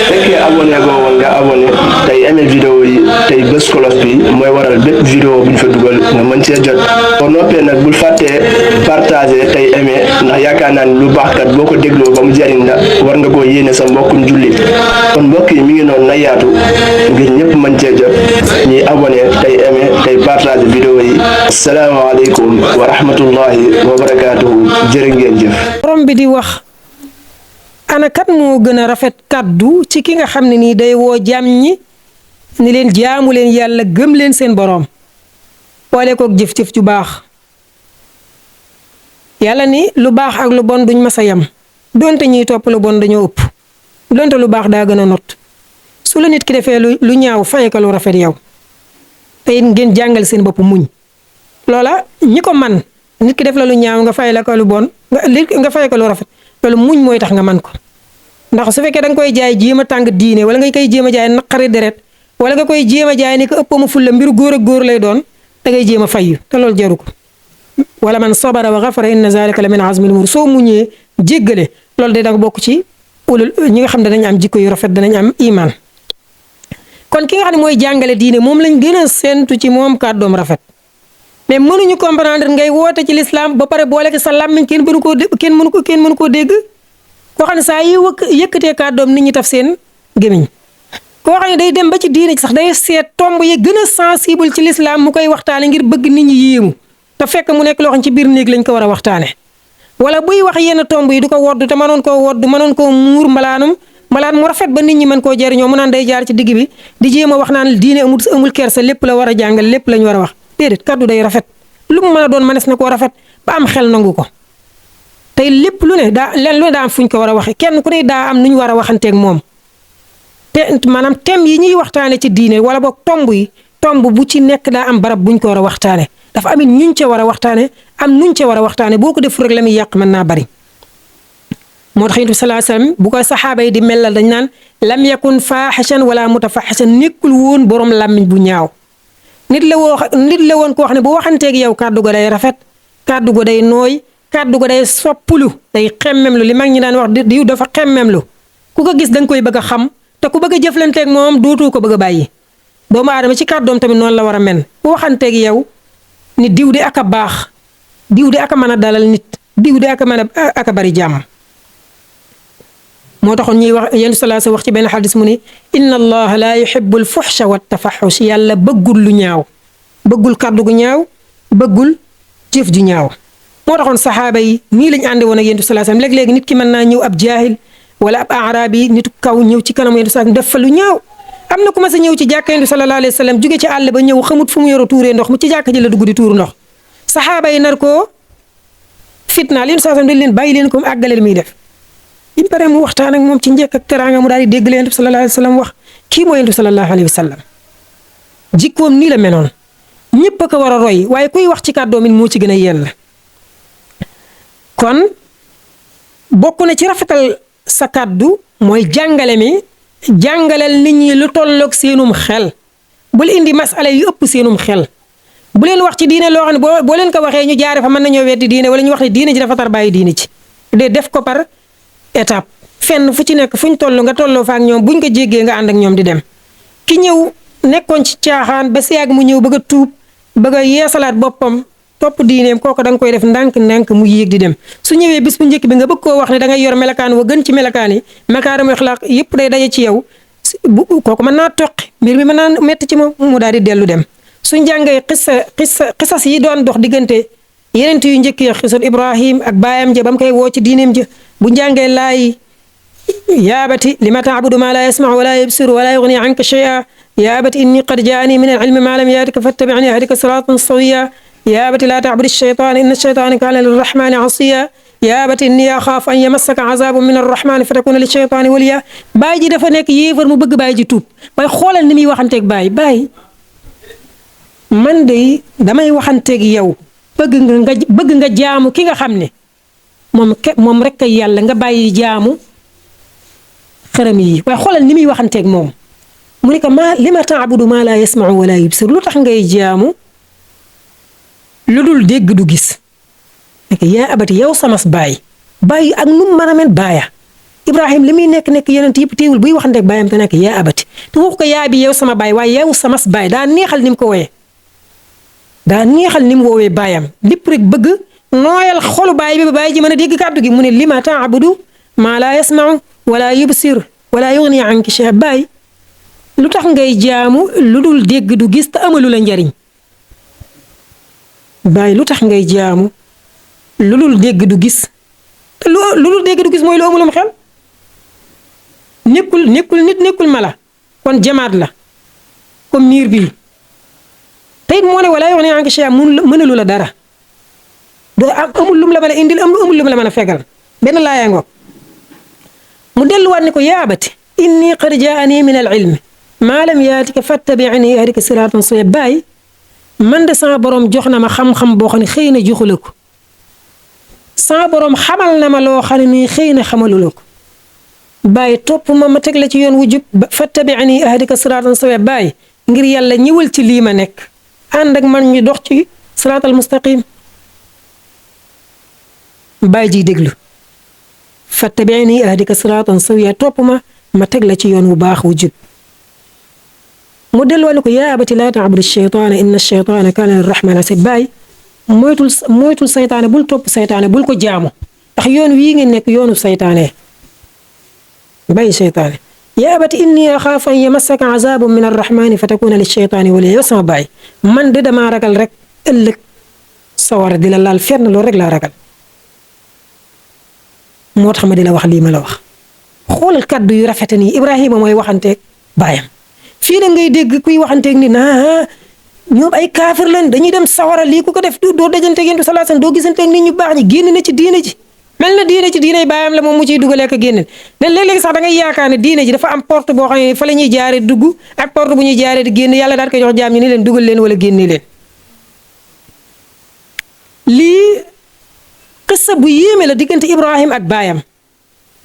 fekkee abonné goo woon nga abonné tey aimé vidéo yi tey bés kolos bi mooy waral bépp vidéo bu ñu fa dugal nga mën cee jot boo noppee nag bul fàttee partagé tey aimé ndax yaakaar naa ni lu baax kat boo ko dégloo ba mu jariñ la war nga koo yéene sa mbokkum jullit kon mbokk yi mi ngi noonu na yaatu ngir ñëpp mën cee jot ñuy abonné tey aimé tey partagé vidéo yi asalaamaaleykum wa rahmatullahi wa barakaatuhu jërë ngeen jëf. borom bi di wax ana kat moo gën a rafet kàddu ci ki nga xam ne nii day woo jaam ñi ni leen jaamu leen yàlla gëm leen seen boroom boole kook jëf-jëf ju baax yàlla ni lu baax ak lu bon duñ mas a yem donte ñuy topp lu bon dañoo ëpp donte lu baax daa gën a not su la nit ki defee lu ñaaw faye ko lu rafet yow te it ngeen jàngal seen bopp muñ loola ñi ko man nit ki def la lu ñaaw nga fay la ko lu bon nga fay ko lu rafet loolu muñ mooy tax nga man ko ndax su fekkee da nga koy jaay jéem a tàng diine wala nga koy jéem a jaay naqari deret wala nga koy jéem a jaay ni ko ëppama fulla mbiru góor ak góor lay doon da ngay jéem a fayyu te loolu jaru ko wala man sabara wa ghafara inna zalika la min azmil umur soo muñee jéggale loolu day da nga bokk ci ulul ñi nga xam ne danañ am jikko yu rafet danañ am iman kon ki nga xam ne mooy jàngale diine moom lañ gën a séentu ci moom kàddoom rafet mais mënuñu comprendre ngay woote ci l'islam ba pare boole ko sa làmmiñ kenn mënu koo dégg koo xam ne saa yi yëkkatee kàddoom nit ñi taf seen gémmiñ koo xam ne day dem ba ci diine sax day seet tomb yi gën a sensible ci l'islam mu koy waxtaane ngir bëgg nit ñi yéemu te fekk mu nekk loo xam ci biir néeg lañ ko war a waxtaane wala buy wax yenn tomb yi du ko wodd te mënoon koo muur malaan mu rafet ba nit ñi mën koo jariñoo mu naan day jaar ci digg bi di jéem a wax naan diine amul kersa lépp la war a jàngal lépp lañ war a wax déedéet kàddu day rafet lu mu mën a doon mënees na koo rafet ba am xel nangu ko tey lépp lu ne daa am fuñ ko war a waxe kenn ku ne daa am nu ñu war a waxanteeg moom te maanaam thème yi ñuy waxtaane ci diine wala boog tomb bu ci nekk daa am barab buñ ko war a waxtaane dafa amit ñuñ ca war a waxtaane am nuñ ca war a waxtaane boo ko def rek la muy yàq mën naa bari moo tax Yonent bi sallallahu alayhi wasallam bu ko saxaaba yi di melal dañ naan lam yakun faaxishan wala mutafaxishan nekkul woon borom làmmiñ bu ñaaw nit la woon koo xam ne bu waxanteeg yow kàddu go day rafet kàddu go day nooy kàddu go day soppulu day xemmemlu li mag ñi daan wax diw dafa xemmemlu ku ko gis da nga koy bëgg a xam te ku bëgg a jëflanteeg moom dootu ko bëgg a bàyyi doomu aadama ci kàddoom tamit noonu la war a mel bu waxanteeg yow ni diw di ak a baax diw di ak a mën a dalal nit diw di ak a mën a ak a bari jàmm moo taxoon ñuy wax yenn salaa sa wax ci benn xadis mu ni inna allaha laa yuhibbu al fuxsha wa tafaxush yàlla bëggul lu ñaaw bëggul kàddu gu ñaaw bëggul jëf ju ñaaw moo taxoon saxaaba yi nii lañ àndi woon ak yenn salaa sam léeg-léegi nit ki mën naa ñëw ab jaahil wala ab arab yi nitu kaw ñëw ci kanam yenn salaa def fa lu ñaaw am na ku ma sa ñëw ci jàkka yenn sallallahu alayhi wa sallam jóge ci àll ba ñëw xamut fu mu yoro tuuree ndox mu ci jàkka ji la dugg di tuuru ndox saxaaba yi nar koo fitnaal yenn salaa sam dañ leen bàyyi leen ko àggaleel muy def bi mu paree mu waxtaan ak moom ci njëkk ak teraanga mu daal di dégg leen Yonent bi sallallahu alayhi wa sallam wax kii mooy Yonent bi sallallahu alayhi wa sallam jikkoom nii la meloon ñëpp a ko war a roy waaye kuy wax ci kàddoom it moo ci gën a yell kon bokk na ci rafetal sa kàddu mooy jàngale mi jàngaleel nit ñi lu tolloog seenum xel bul indi masala yu ëpp seenum xel bu leen wax ci diine loo xam ne boo leen ko waxee ñu jaare fa mën nañoo weddi diine wala ñu wax ne diine ji dafa tar bàyyi diine ci de def ko par étape fenn fu ci nekk fuñ toll nga tolloo fa ak ñoom buñ ko jéggee nga ànd ak ñoom di dem ki ñëw nekkoon ci caaxaan ba si yàgg mu ñëw bëgg a tuub bëgg a yeesalaat boppam topp diineem kooku da nga koy def ndànk-ndànk mu yéeg di dem su ñëwee bis bu njëkk bi nga bëgg koo wax ne da ngay yor melakaan wa gën ci melakaan yi makaarimul axlaaq yëpp day daje ci yow kooku mën naa toqi mbir mi mën naa metti ci moom mu daal di dellu dem suñ jàngee xisas yi doon dox diggante yeneen yu njëkk yi xisat Ibrahim ak baayam ja ba mu koy woo ci diineem ja bu njàngee laay yaabati lima taabudu ma la yasmacu wala yubsiru wala yugni anka shay'a yaabati inni qad jaani min al-ilmi ma lam yaatika fattabi'ni ahdika siratan sawiya yaabati la tacbudi ash-shaytaana inna ash-shaytaana kaana lir-rahmaani asiya yaabati inni axaafu an yamassaka azaabun min ar-rahmaani fatakuna lish-shaytaani waliya baay ji dafa nekk yéefar mu bëgg baay ji tuub waaye xoolal ni muy waxanteeg baay man de damay waxanteeg yow bëgg nga jaamu ki nga xam ne moom rek kay yàlla nga bàyyi jaamu xërëm yi waaye xoolal ni muy waxanteeg moom mu ne ko lima taabudu ma la yasmau wala yubsir lu tax ngay jaamu lu dul dégg du gis nekk yaa abati yow samas baay baay ak nu mu mën a mel baaya Ibrahima li muy nekk yonent yëpp teewul buy waxanteeg baayam te nekk yaa abati te wax ko yaa bi yow sama baay waaye yow samas baay daa neexal ni mu ko wooyee daa neexal ni mu woowee baayam lépp rek bëgg nooyal xolu baay bi ba baay ji mën a dégg kàddu gi mu ne lima taabudu maa laa yasmau wala yubsir wala yugni anki shay baay lu tax ngay jaamu lu dul dégg du gis te amalu la njariñ baay lu tax ngay jaamu lu dul dégg du gis te lu dul dégg du gis mooy lu amulum xel nekkul nit nekkul mala kon jamaat la comme miir bii te it moo ne wala yugni anki shay mënalu la dara doo amul lum la mën a indil amul lum la mën a fegal benn laaya ngoog mu delluwaat ne ko yaa abati inni qad jaani min al ilmi maa lam yaatika fattabi'ni ahdika siraatan sawiyya baay man de sama borom jox na ma xam-xam boo xam ne xëy na joxu la ko sama borom xamal na ma loo xam ne nii xëy na xamalu la ko baay topp ma teg la ci yoon wu jub fattabi'ni ahdika siraatan sawiyya baay ngir yàlla ñëwal ci lii ma nekk ànd ak man ñu dox ci siraatal mustaqim baay ji déglu fattabi'ni ahdika siraatan sawiyya topp ma teg la ci yoon wu baax wu jub mu delloo ne ko yaa abati laa ta'budu shaytaana inna shaytaana kaana lirrahmaani asiyaa baay moytul saytaane bul topp saytaane bul ko jaamu ndax yoon wii ngeen nekk yoonu saytaane bàyyi saytaane yaa abati inni axaafu an yamassaka azaabun min arrahmaani fa takuuna lishaytaani waliya yow sama baay man de damaa ragal rek ëllëg sawara di la laal fenn loolu rek laa ragal moo tax ma di la wax lii ma la wax xoolal kaddu yu rafet nii Ibrahima mooy waxanteeg baayam fii da ngay dégg kuy waxanteeg ni naa ñoom ay kaafir lañ dañuy dem sawara lii ku ko def doo dajanteeg yéen sallallahu alayhi wasallam doo gisanteeg nit ñu baax ñi génn na ci diine ji mel na diine ci diine baayam la moom mu ciy dugalee ko génneel ne léeg-léeg sax da ngay yaakaar ne diine ji dafa am porte boo xam ne fa la ñuy jaaree dugg ak porte bu ñuy jaaree di génn yàlla daal koy jox jaam ñi ni leen dugal leen wala génne leen lii qissa bu yéeme la diggante Ibrahim ak baayam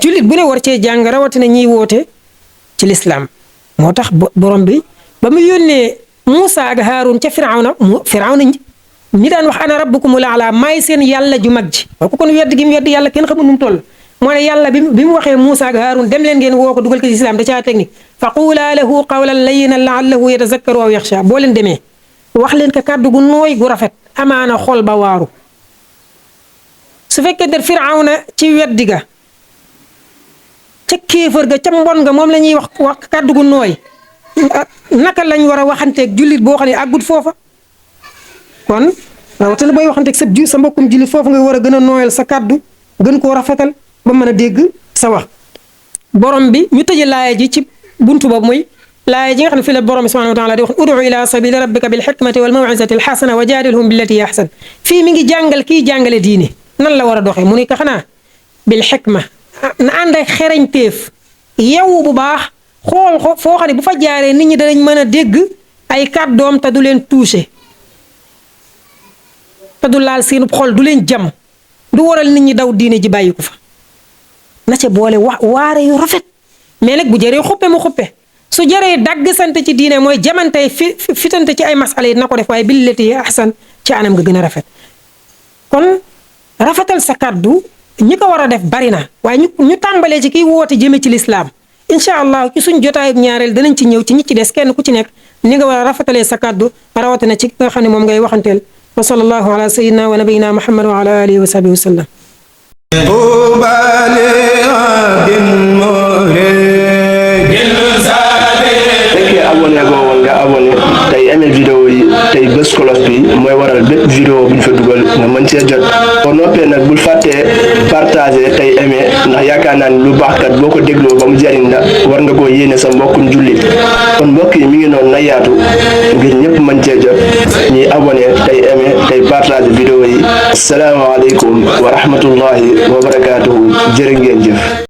jullit bu ne war cee jàng rawatina ñiy woote ci lislaam moo tax borom bi ba mu yónnee Muusa ak Haarun ca Firawna ñi daan wax ana rabbukumul a'laa maay seen yàlla ju mag ji kooku kon wedd gi mu wedd yàlla kenn xamul nu mu toll moo ne yàlla bi mu waxee Muusa ak Haarun dem leen ngeen woo ko dugal ko ci lislaam da caa technique fa quulaa lahu qawlan layyinan la'allahu yatazakkaru aw yaxshaa boo leen demee wax leen ko kàddu gu nooy gu rafet amaana xol ba waaru su fekkee ne Firawna ci weddi ga ca kéefër ga ca mbon nga moom la ñuy wax kàddu gu nooy naka lañ war a waxanteeg jullit boo xam ne àggut foofa kon rawatina booy waxanteeg sa mbokkum jullit foofu nga war a gën a nooyal sa kàddu gën koo rafetal ba mën a dégg sa wax borom bi ñu tëje laaya ji ci buntu boobu mooy laaya ji nga xam ne fi la borom bi subhanahu wa taala di wax ud'u ila sabili rabbika bil hikmati wal maw'izati al hasana wa jaadilhum billati hiya ahsan fii mi ngi jàngal kii jàngale diine nan la war a doxee mu ne ko xanaa bil hikma na ànd ak xereñ téef yow bu baax xool ko foo xam ne bu fa jaaree nit ñi danañ mën a dégg ay kàddoom te du leen touché te du laal seen xol du leen jam du waral nit ñi daw diine ji bàyyi ko fa na ca boole waare yu rafet mais nag bu jëree xuppe mu xuppe su jëree dagg sant ci diine mooy jamantey fitante ci ay masala yi na ko def waaye billati ahsan ci anam nga gën a rafet kon rafetal sa kàddu ñi ko war a def bari na waaye ñu tàmbalee ci kiy woote jëme ci lislaam incha allah ci suñ jotaayub ñaareel danañ ci ñëw ci ñi ci des kenn ku ci nekk ni nga war a rafetalee sa kàddu rawatina ci nga xam ne moom ngay waxanteel wa sallallahu ala sayyidina wa nabiyina muhammad wa ala alihi wa sahbihi wa sallam fekkee abonné goo woon nga abonné tey aimé vidéo yi tey bés cloche bi mooy waral bépp vidéo bu ñu fa dugal nga mën cee jot boo noppee nag bul fàttee partagé tey aimé ndax yaakaar naa ni lu baax kat boo ko dégloo ba mu jariñ la war nga koo yéene sa mbokkum jullit kon mbokk yi mi ngi noonu na yaatu ngir ñëpp mën cee jot ñuy abonné tey aimé tey partagé vidéo yi asalaamaaleykum wa rahmatullahi wa barakaatuhu jërë ngeen jëf